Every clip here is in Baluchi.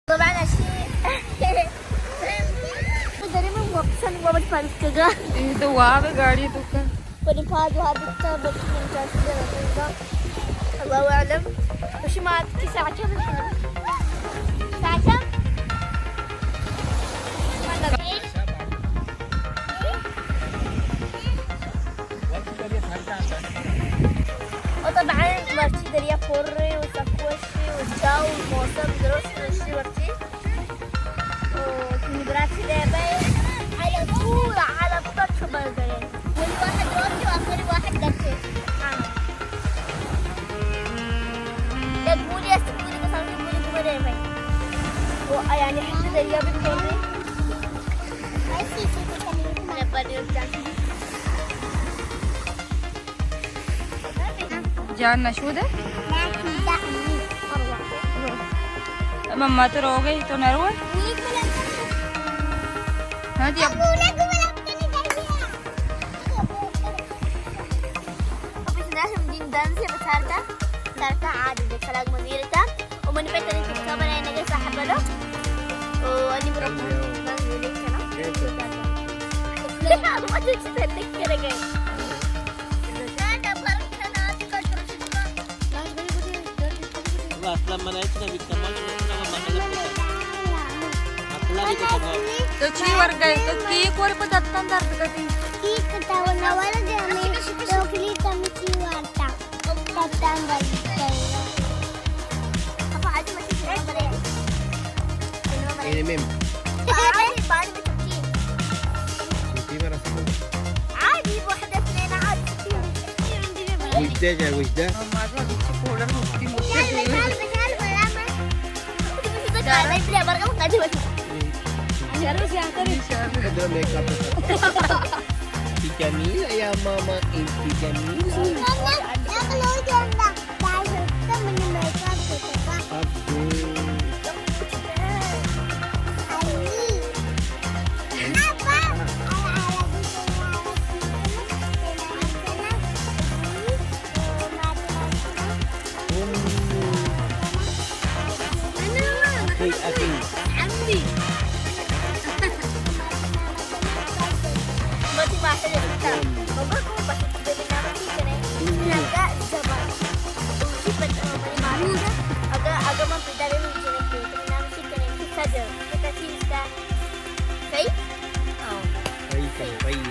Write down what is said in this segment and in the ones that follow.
تو بعد اشی. تو داری من واپسن وابت پارک کگا. اے تو واب گاڑی تو کا. پنی پاد واب تا بچ من جاست دے. الله اعلم. وشی ما کی ساعت چند؟ ساعت چند؟ و طبعا مرچی دریا پر و سکوش و جاو موسم درست نشی مرچی. و براتي لعبة على طول، على الطرف برجرين. واللي واحد راسي وآخر واحد قبته. آه. يا تقولي يا تقولي بس أنا أقول لكم لعبة. و-، يعني حتى دريا بتكوني. لعبة اليوم جان. جان نشودہ؟ مما تو رو گئی، تو نہ روئے؟ ہاں جی، اب دن سے بچارتا، چارتا آج دے کلاگ مزیرتا. ومن پہ تنی فکر برای نگہ صاحب بلو. او انی برو. مجھے چیز ہے، دیکھ کے رہ گئے. اصلا من ایت نہ بیت، من نہ مطلب. مطلب تو چی ورگئے؟ تو کیک ور پہ دتان درد کتی؟ کیک تا و نہ ورگئے، ہمیں چاکلیٹ ہمیں چی وارتا. دتان درد کتی. اے میم. عادي، واحدة اثنين عادي. وش ده جاي، وش ده؟ ما أدري، هذيك شي بولر مفتي مفتي. انت جميلة يا ماما، انت جميلة. أخي، أخي. عمي. ما تبغى حاجة. بابا، كم بس تبي نعمل شيء كده؟ لا، زمان. شيء بس، آه، ما نعمل. أجا، أجا ما بدأ لي من جنة كده. تبي نعمل شيء كده. كده شيء كده. صحيح؟ آه. صحيح كده، صحيح.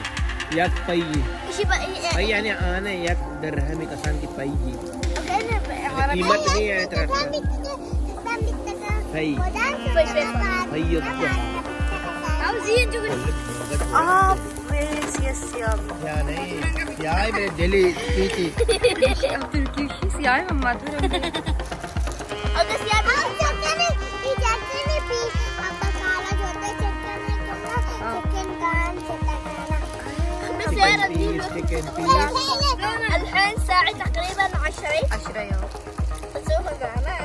ياك صحيح. شيء بقى، إيه، صحيح يعني أنا ياك درهم كسان كي صحيح. أوكي، أنا ب-، عربي. قيمة مية ترى. صحيح. صحيح. صحيح. عاوزين جوجل. آه. يس، يس، يا. يا ني، يا إبرة دلي، تيتي. عبد الكيشي، سياي مما ترى. اوكي، سياي. آه، چکن، یہ چکن پی، اب مسالہ جو ہوتا ہے، چکن میں کیا؟ ہاں. چکن کان، چکن کانا. بس يا ربي. الحين الساعة تقريبًا عشرة. عشرة يا. شوف معنا.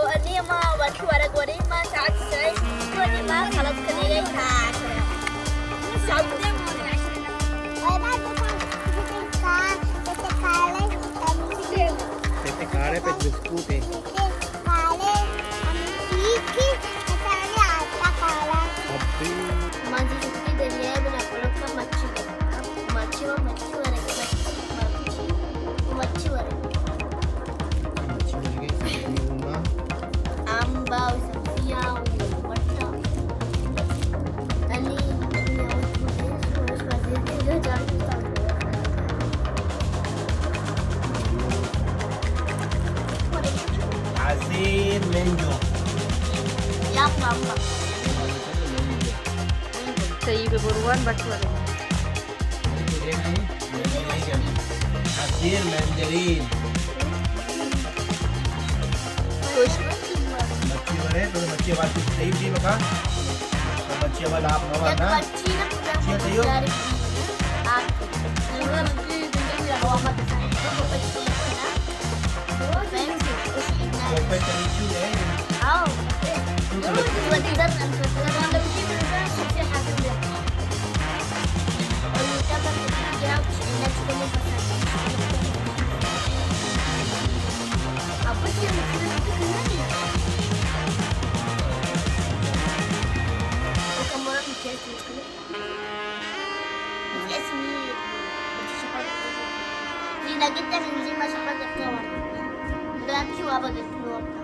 وأني ما بشوف ورق وري ما ساعة تسعة. وأني ما خلص كل شيء الساعة عشرة. تتكالب البسكوت. ابي. ما زي شفتي دنيا بنا فلوكا ماتشي. مچی و مچی ورگ، مچی، مچی، مچی ورگ. مچی ورگ، مچی ورگ. آمبا و سبزیاں و بٹا. انی، انی آوت بوتے، سوش وزیر کے جو جان. عصير مانجو. يا ماما. صحيح ببروان بچ ورگ. عصير مانجرين. خوش. مچی ورے، تو مچی آواز کچھ صحیح تھی بکا. مچی آواز آپ نہ ورنا. مچی نہ پورا چیئے تھیو؟ آپ. اسمی، جی لگتا بنزین ما شپا دکا ورد. بدا کی وابا گتو.